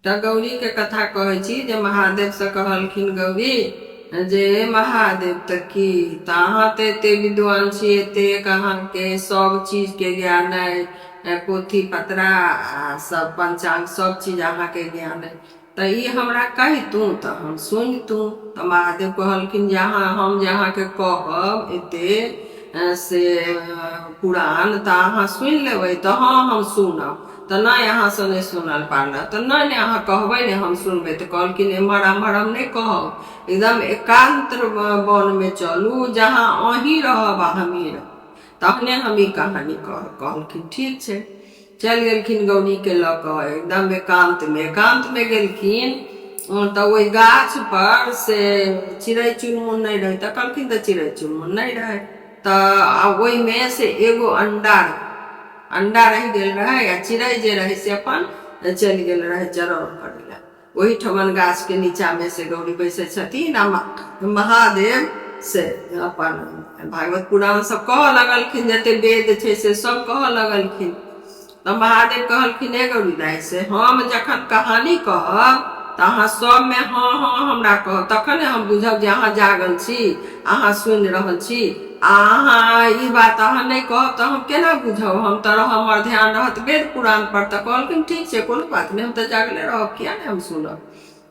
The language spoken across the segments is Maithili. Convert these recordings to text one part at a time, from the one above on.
तऽ गौरीके कथा कहै छी जे महादेवसँ कहलखिन गौरी जे महादेव तऽ की तऽ अहाँ तऽ एते विद्वान छी, एतेक अहाँके सब चीजके ज्ञान अइ, पोथी पतरा आ सब पंचांग सब चीज अहाँके ज्ञान अइ, तऽ ई हमरा कहितहुँ तऽ हम सुनितहुँ। तऽ महादेव कहलखिन जे अहाँ हम जे अहाँके कहब एते से पुराण तऽ अहाँ सुनि लेबै? तऽ हँ, हम सुनब। तऽ नहि, अहाँसँ नहि सुनल पारल। तऽ नहि नहि, अहाँ कहबै ने, हम सुनबै। तऽ कहलखिन एम्हर एम्हर हम नहि कहब, एकदम एकान्त वनमे चलू जहाँ अहीं रहब आ हमहीं रहब, तहने हम ई कहानी कहब। कहलखिन ठीक छै। चलि गेलखिन गौरीके लऽ कऽ एकदम एकान्तमे। एकान्तमे गेलखिन तऽ ओहि गाछ पर से चिड़ै चुनमुन नहि रहै। तऽ कहलखिन तऽ चिड़ै चुनमुन नहि रहै तऽ आ ओहिमे से एगो अंडा रहै, अंडा रहि गेल रहै आ चिड़ै जे रहै से अपन चलि गेल रहै चरौर करै लए। ओहिठमन गाछके नीचाँमे से गौरी बैसै छथिन आ महादेव से अपन भागवत पुराण सब कहऽ लगलखिन, जते वेद छै से सब कहऽ लगलखिन। तऽ महादेव कहलखिन, हे गौरी दाइ, से हम जखन कहानी कहब तऽ अहाँ सबमे हँ हँ हमरा कहब, तखन हम बुझब जे अहाँ जागल छी, अहाँ सुनि रहल छी। आ अहाँ ई बात अहाँ नहि कहब तऽ हम केना बुझब? हम तऽ हमर ध्यान रहत वेद पुराण पर। तऽ कहलखिन ठीक छै, कोनो बात नहि, हम तऽ जागले रहब, किया नहि हम सुनब?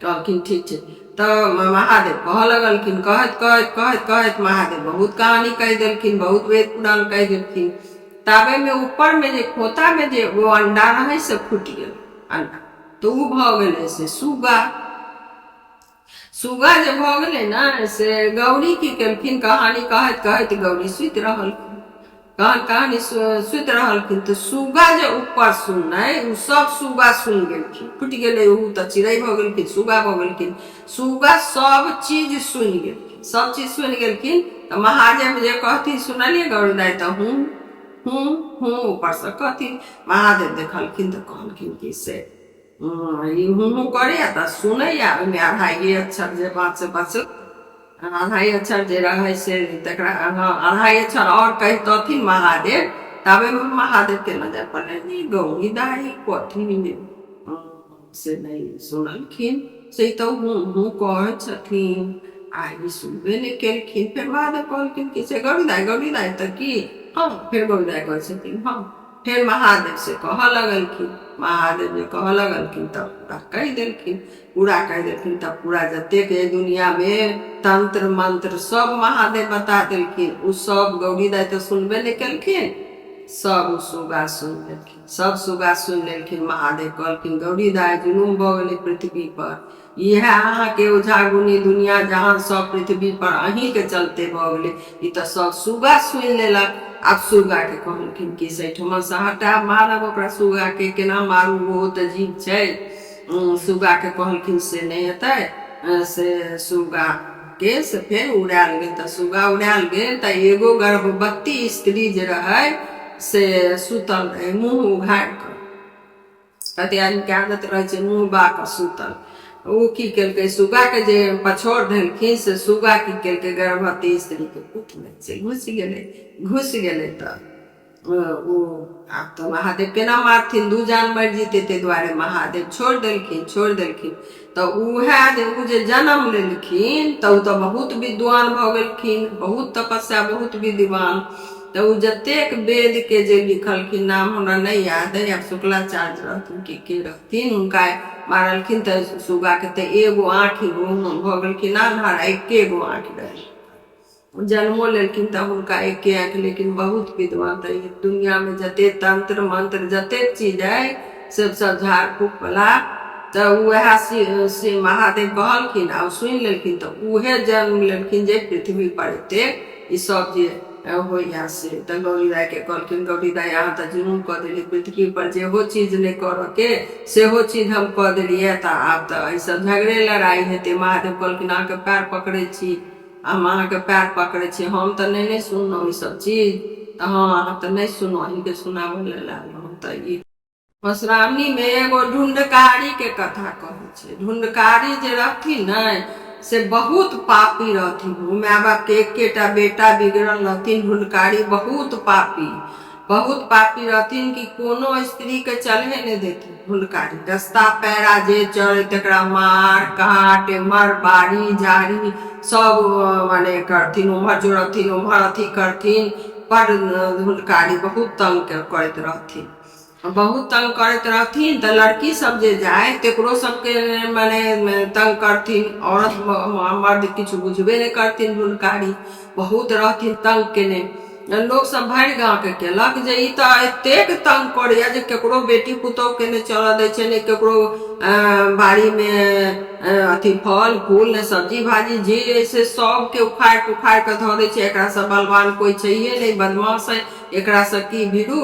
कहलखिन ठीक छै। तऽ महादेव कहऽ लगलखिन। कहैत कहैत कहैत कहैत महादेव बहुत कहानी कहि देलखिन, बहुत वेद पुराण कहि देलखिन। ताबेमे ऊपरमे जे खोतामे जे ओ अंडा रहै से फूटि गेल अंडा, तऽ ओ भऽ गेलै से सुग्गा। सुग्गा जे भऽ गेलै ने से गौरी की केलखिन, कहानी कहैत कहैत गौरी सुति रहलखिन। कहानी सुति रहलखिन तऽ सुग्गा जे ऊपर सुनै ओ सब सुग्गा सुनि गेलखिन। फुटि गेलै ओ तऽ चिड़ै भऽ गेलखिन, सुग्गा भऽ गेलखिन। सुग्गा सब चीज सुनि गेलखिन, सब चीज सुनि गेलखिन। तऽ महादेव जे कहथिन, सुनलियै गौरी दाइ? तऽ हूँ हूँ हूँ ऊपरसँ कहथिन। महादेव देखलखिन तऽ कहलखिन कि से ई हूँ हूँ करैया तऽ सुनैया। ओहिमे अढ़ाइए अक्षर जे बात से बचल, अढ़ाइ अक्षर जे रहै से तकरा, हँ, अढ़ाइ अक्षर आओर कहितथिन महादेव, ताबेमे महादेवके नजर पड़लनि, गौरी दाइ कथी से नहि सुनलखिन, से तऽ हूँ हूँ कहै छथिन आ ई सुनबे नहि केलखिन। फेर महादेव कहलखिन कि से गौरी दाइ, गौरी दाइ, तऽ की? हँ। फेर गौरी दाइ कहै छथिन हँ। फेर महादेव से कहऽ लगलखिन। महादेव जे कहऽ लगलखिन तऽ पूरा कहि देलखिन। पूरा कहि देलखिन तऽ पूरा जतेक एहि दुनियामे तंत्र मंत्र सब महादेव बता देलखिन। ओ सब गौरी दाइ तऽ सुनबे नहि केलखिन, सब ओ सुगा सुनि लेलखिन, सब सुगा सुनि लेलखिन। महादेव कहलखिन, गौरी दाइ, जुलुम भऽ गेलै पृथ्वी पर। इएह अहाँके ओझा गुनी दुनिया जहान सब पृथ्वी पर अहीँके चलते भऽ गेलै। ई तऽ सब सुगा सुनि लेलक। आब सुगाके कहलखिन कि से एहिठुमासँ हटा, मारब ओकरा। सुगाके केना मारू? ओहो तऽ जीव छै। सुगाके कहलखिन से नहि हेतै। से सुगाके से फेर उड़ायल गेल। तऽ सुगा उड़ायल गेल तऽ एगो गर्भवती स्त्री जे रहै से सुतल रहै मुँह उघारि कऽ। कते आदमीके आदत रहै छै मुँह बा कऽ सुतल। ओ की केलकै, सुग्गाके जे पछोड़ धेलखिन से सुग्गा की केलकै, गर्भवती स्त्रीके पुटमे से घुसि गेलै। घुसि गेलै तऽ ओ आब तऽ महादेव केना मारथिन? दू जान मरि जेतै। ताहि दुआरे महादेव छोड़ि देलखिन। छोड़ि देलखिन तऽ उएह जे ओ जे जन्म लेलखिन तऽ ओ तऽ बहुत विद्वान भऽ गेलखिन, बहुत तपस्या, बहुत विद्वान। तऽ ओ जतेक वेदके जे लिखलखिन, नाम हमरा नहि याद अइ आब, शुक्लाचार्य रहथिन कि के रहथिन, हुनका मारलखिन तऽ सुग्गाके तऽ एगो आँखि भऽ गेलखिन अन्हर, एके गो आँखि रहै। जन्मो लेलखिन तऽ हुनका एके आँखि, लेकिन बहुत विद्वान। तऽ ई दुनिआँमे जतेक तंत्र मंत्र जतेक चीज अइ से सब झाड़ फूकवला तऽ उएह से महादेव कहलखिन आ ओ सुनि लेलखिन। तऽ उएह जन्म लेलखिन जे पृथ्वी पर एतेक ई सब जे होइए से। तऽ गौरी दाइके कहलखिन, गौरी दाइ, अहाँ तऽ जुलुम कऽ देलियै पृथ्वी पर, जेहो चीज नहि करऽके सेहो चीज हम कऽ देलियै। तऽ आब तऽ एहिसँ झगड़े लड़ाइ हेतै। महादेव कहलखिन, अहाँके पैर पकड़ै छी, हम अहाँके पैर पकड़ै छी, हम तऽ नहि नहि सुनलहुँ ईसभ चीज। तऽ हँ, अहाँ तऽ नहि सुनू, अहीँके सुनाबऽ लेल आयल रहौँ। तऽ ई मधुश्रावणीमे एगो ढुण्ढकारी कथा कहै छै। ढुण्ढकारी जे रहथिन ने से बहुत पापी रहथिन। ओ माय बापके एकेटा बेटा बिगड़ल रहथिन। ढुण्ढकारी बहुत पापी। बहुत पापी रहथिन कि कोनो स्त्रीके चलहे नहि देथिन। हुनकारी रस्ता पैरा जे चलै तकरा मार काट एम्हर बाड़ी झाड़ी सब मने करथिन, उम्हर जोड़थिन उम्हर अथी करथिन। बड हुनकारी बहुत तंग करैत रहथिन, बहुत तंग करैत रहथिन। तऽ लड़की सब जे जाय तकरो सबके मने तंग करथिन। औरत मर्द किछु बुझबे नहि करथिन। हुनकारी बहुत रहथिन तंग केने। लोक सब भरि गाँवके केलक जे ई तऽ एतेक तंग करैया जे केकरो बेटी पुतोहके नहि चलऽ दै छै, नहि केकरो बाड़ीमे अथी फल फूल, नहि सब्जी भाजी, जे अइ से सबके उखाड़ि पुखाड़ि कऽ धऽ दै छै। एकरासँ बलवान कोइ छैहे नहि, बदमाश है, एकरासँ की भिड़ू।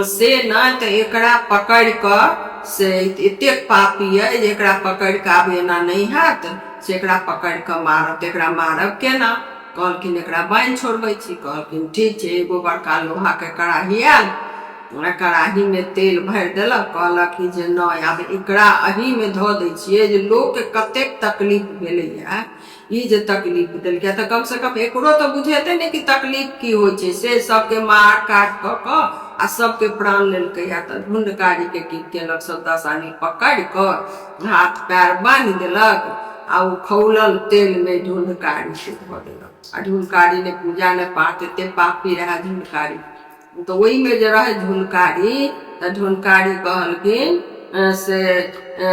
से नहि तऽ एकरा पकड़ि कऽ से एतेक पापी अइ जे एकरा पकड़ि कऽ आब एना नहि हैत, से एकरा पकड़ि कऽ मारब। तऽ एकरा मारब केना? कहलखिन एकरा बान्हि छोड़बै छी। कहलखिन ठीक छै। एगो बड़का लोहाके कड़ाही आयल, ओहि कड़ाहीमे तेल भरि देलक। कहलक कि जे नहि, आब एकरा एहीमे धऽ दै छियै जे लोकके कतेक तकलीफ भेलैए, ई जे तकलीफ देलकै तऽ कमसँ कम एकरो तऽ बुझेतै ने कि तकलीफ की होइ छै। से सबके मार काट कऽ कऽ आ सबके प्राण लेलकैए। तऽ ढूँढकारीके की केलक, सब 10 आदमी पकड़ि कऽ हाथ पैर बान्हि देलक आ ओ खौलल तेलमे ढूँढकारीके धऽ देलक। आ ढूँढकारी ने पूजा ने पाठ, एते पापी रहए ढूँढकारी। तऽ ओहिमे जे रहै ढुनकारी, तऽ ढुनकारी कहलखिन से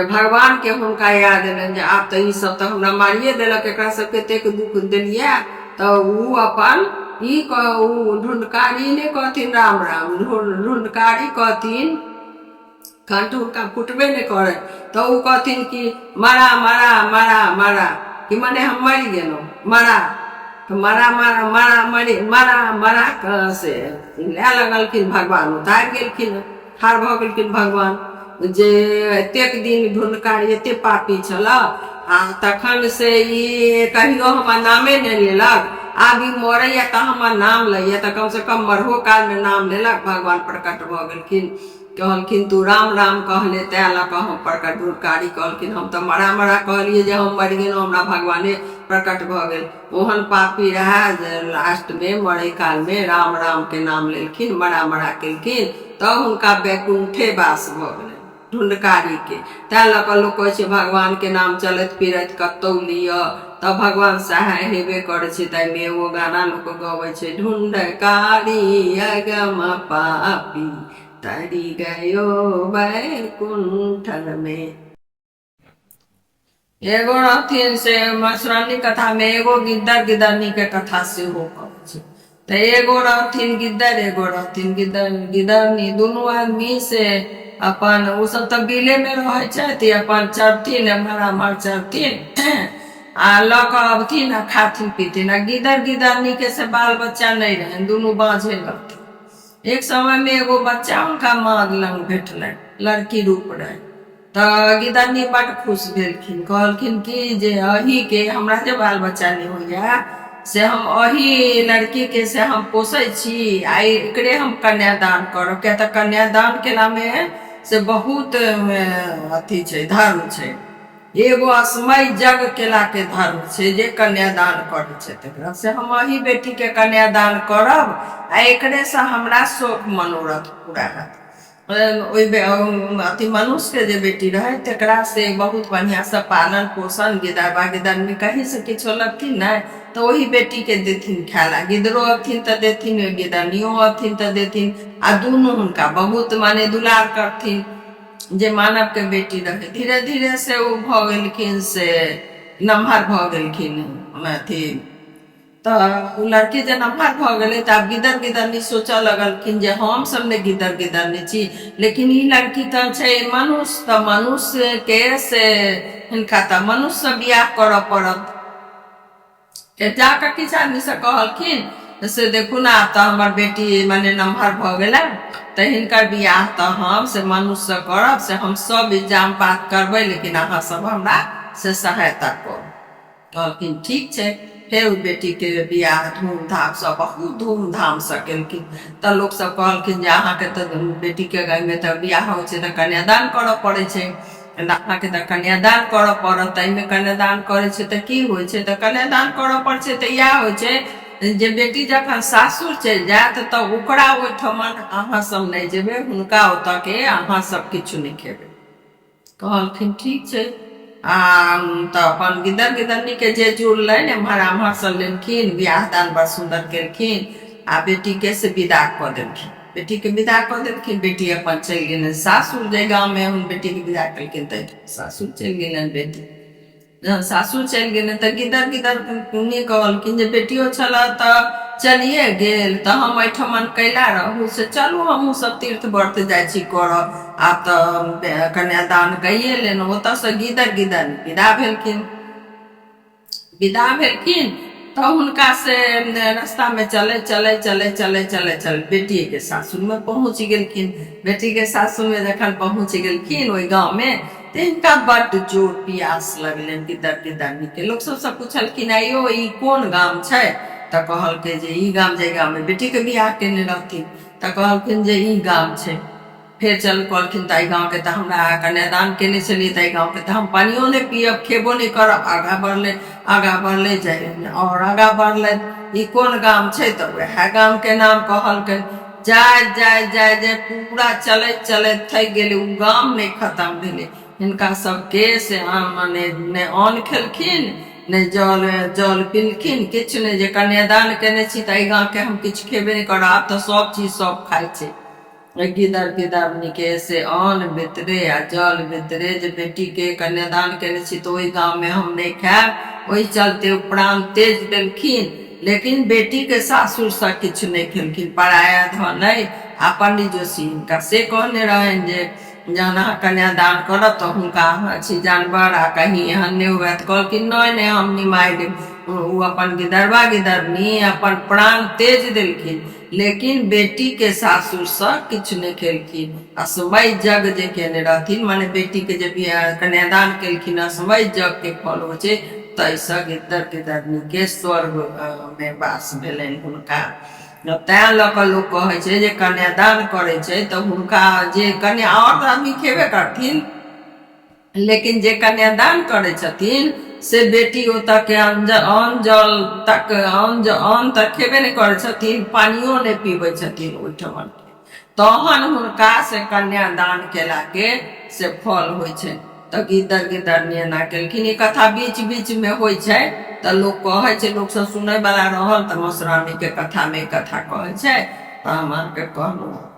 भगवानके हुनका याद एलनि जे आब तऽ ईसभ तऽ हमरा मारिए देलक, एकरा सबके एतेक दुःख देलियै। तऽ ओ अपन ई कह ओ ढुनकारी नहि कहथिन राम राम, ढुनकारी कहथिन, कंठ हुनका फुटबे नहि करै। तऽ ओ कहथिन कि मरा मरा मरा मरा, कि मने हम मरि गेलहुँ मरा। तऽ मरा मरा मरा मरि मरा मरा कऽ से लए लगलखिन। भगवान उतारि गेलखिन, ठाढ़ भऽ गेलखिन भगवान जे एतेक दिन ढुनकारी एते पापी छलऽ आ तखन से ई कहियो हमर नामे नहि लेलक, आब ई मरैया तऽ हमर नाम लैया, तऽ कमसँ कम मरहो कालमे नाम लेलक। भगवान प्रकट भऽ गेलखिन, कहलखिन तू राम राम कहले तैँ लऽ कऽ हम प्रकट। ढुनकारी कहलखिन हम तऽ मरा मरा कहलियै जे हम मरि गेलहुँ, हमरा भगवाने प्रकट भऽ गेल। ओहन पापी रहए जे लास्टमे मरै कालमे राम रामके नाम लेलखिन, मरा मरा केलखिन, तऽ हुनका वैकुण्ठे वास भऽ गेलनि ढुंढकारीके। तैँ लऽ कऽ लोक कहै छै भगवानके नाम चलैत फिरैत कतहु लिअ तऽ भगवान सहाय हेबे करै छै। ताहिमे एगो गाना लोक गबै छै, ढुंढकारी अगम पापी तरी गयो वैकुण्ठमे। एगो रहथिन से मधुश्रावणी कथामे एगो गिद्दर गिदरनीके कथा सेहो कहै छै। तऽ एगो रहथिन गिद्दर, एगो रहथिन गिद्दर गिदरनी, दुनू आदमी से अपन ओसभ तऽ बिलेमे रहै छथि। अपन चढ़थिन एम्हर आम्हर चढ़थिन आ लऽ कऽ अबथिन आ खाथिन पीथिन। आ गिदर गिदरनीके से बाल बच्चा नहि रहनि, दुनू बाँझे रहथिन। एक समयमे एगो बच्चा हुनका माँ लग भेटलनि, लड़की रूप रहै। तऽ गिदरनी बड्ड खुश भेलखिन, कहलखिन कि जे अहीके हमरा जे बाल बच्चा नहि होइए से हम अही लड़कीके से हम पोसै छी आ एकरे हम कन्यादान करब, किया तऽ कन्यादान केलामे से बहुत अथी छै, धर्म छै। एगो असमय यज्ञ केलाके धर्म छै जे कन्यादान करै छै तकरा से हम अही बेटीके कन्यादान करब आ एकरेसँ हमरा शौक मनोरथ पूरा हैत। ओहि अथी मनुष्यके जे बेटी रहै तकरा से बहुत बढ़िआँसँ पालन पोषण गिदरबा गिदरनी कहीँसँ किछो लगथिन नहि तऽ ओही बेटीके देथिन खाय लए। गिदरो अबथिन तऽ देथिन, गिदरनियो अबथिन तऽ देथिन, आ दुनू हुनका बहुत माने दुलार करथिन जे मानवके बेटी रहै। धीरे धीरे से ओ भऽ गेलखिन, से नमहर भऽ गेलखिन अथी। तऽ ओ लड़की जे नमहर भऽ गेलै तऽ आब गिदर गिदरनी सोचऽ लगलखिन जे हमसभ ने गिदर गिदरनी छी, लेकिन ई लड़की तऽ छै मनुष्य, तऽ मनुष्यके से हिनका तऽ मनुष्यसँ बियाह करऽ पड़त। जा कऽ किछु आदमीसँ कहलखिन से देखू ने, आब तऽ हमर बेटी मने नमहर भऽ गेलै, तऽ हिनकर बियाह तऽ हम से मनुष्यसँ करब, से हम सब इन्तजाम पात करबै, लेकिन अहाँ सब हमरा से सहायता करू। कहलखिन ठीक छै। फेर ओ बेटीके बियाह धूमधामसँ, बहुत धूमधामसँ केलखिन। तऽ लोकसभ कहलखिन जे अहाँके तऽ बेटीके एहिमे तऽ बियाह होइ छै तऽ कन्यादान करऽ पड़ै छै, अहाँके तऽ कन्यादान करऽ पड़त। तऽ एहिमे कन्यादान करै छै तऽ की होइ छै? तऽ कन्यादान करऽ पड़ै छै तऽ इएह होइ छै जे बेटी जखन सासुर चलि जायत तऽ ओकरा ओहिठमन अहाँ सब नहि जेबै, हुनका ओतऽ के अहाँ सब किछु नहि खेबै। कहलखिन ठीक छै। आ तऽ अपन गिदर गिदरनीके जे जुड़लनि एम्हर आम्हरसँ लेलखिन, बियाह दान बड़ सुन्दर केलखिन आ बेटीके से विदा कऽ देलखिन। बेटीके विदा कऽ देलखिन, बेटी अपन चलि गेलनि सासुर। जाहि गाममे बेटीके विदा केलखिन ताहि सासुर चलि गेलनि बेटी। जहन सासुर चलि गेलनि तऽ गिदर गिदर कहलखिन जे बेटियो छलऽ तऽ चलिए गेल, तऽ हम एहिठमन कैला रहू, से चलू हमहूँ सब तीर्थ व्रत जाइ छी करऽ, आब तऽ कन्यादान कैए लेलहुँ। ओतऽसँ गिदर गिदर विदा भेलखिन। विदा भेलखिन तऽ हुनका से रास्तामे चलैत चलैत चलैत चलैत चलैत चलैत बेटिएके सासुरमे पहुँच गेलखिन। बेटीके सासुरमे जखन पहुँच गेलखिन ओहि गाँवमे, तऽ हिनका बड्ड जोर पियास लगलनि गिदर गिदरनीके। लोक सबसँ पुछलखिन, आइयो ई कोन गाम छै? तऽ कहलकै जे ई गाम, जाहि गाममे बेटीके बियाह केने रहथिन, तऽ कहलखिन जे ई गाम छै। फेर चल कहलखिन तऽ एहि गाँवके तऽ हमरा कन्यादान केने छलियै, तऽ एहि गाँवके तऽ हम पानियो नहि पियब, खेबो नहि करब। आगाँ बढ़लै, आगाँ बढ़लै, जाइ आओर आगाँ बढ़लै, ई कोन गाम छै? तऽ उएह गामके नाम कहलकै। जाइत जाइत जाइत जाइत पूरा चलैत चलैत थकि गेलै, ओ गाम नहि खतम भेलै। हिनका सबके से मने नहि अन्न खेलखिन, नहि जल जल पीलखिन, किछु नहि, जे कन्यादान केने छी तऽ एहि गामके हम किछु खेबे नहि करब। आब तऽ सब चीज सब खाइ छै। गिदर गिदरनीके से अन्न बितरे आ जल बितरे, जे बेटीके कन्यादान केने छी तऽ ओहि गाममे हम नहि खायब। ओहि चलते ओ प्राण तेज देलखिन, लेकिन बेटीके सासुरसँ किछु नहि खेलखिन, पराया धन अइ। आ पंडित जोशी हिनका से कहने रहनि जे जहन अहाँ कन्यादान करब तऽ हुनका अहाँ छी जानवर आ कहीं एहन नहि हुए। तऽ कहलखिन नहि नहि, हम निमाहि लेब। ओ अपन गिदरबा गिदरनी अपन प्राण तेज देलखिन, लेकिन बेटीके सासुरसँ किछु नहि खेलखिन। असमय यज्ञ जे केने रहथिन, मने बेटीके जे कन्यादान केलखिन, असमय यज्ञके फल होइ छै, ताहिसँ गिद्दर गिदरनीके स्वर्गमे वास भेलनि हुनका। तैँ लऽ कऽ लोक कहै छै जे कन्यादान करै छै तऽ हुनका जे कन्या आओर आदमी खेबे करथिन, लेकिन जे कन्यादान करै छथिन से बेटी ओतऽके अन्न अन्न जल तक अन्न अन्न तऽ खेबे नहि करै छथिन, पानियो नहि पीबै छथिन ओहिठमन, तहन हुनका से कन्यादान केलाके से फल होइ छै। तऽ गिदर गिदरनी एना केलखिन। ई कथा बीच बीचमे होइ छै तऽ लोक कहै छै, लोकसभ सुनयवला रहल तऽ मधुश्रावणीके कथामे ई कथा कहै छै, तऽ हम अहाँके कहलहुँ।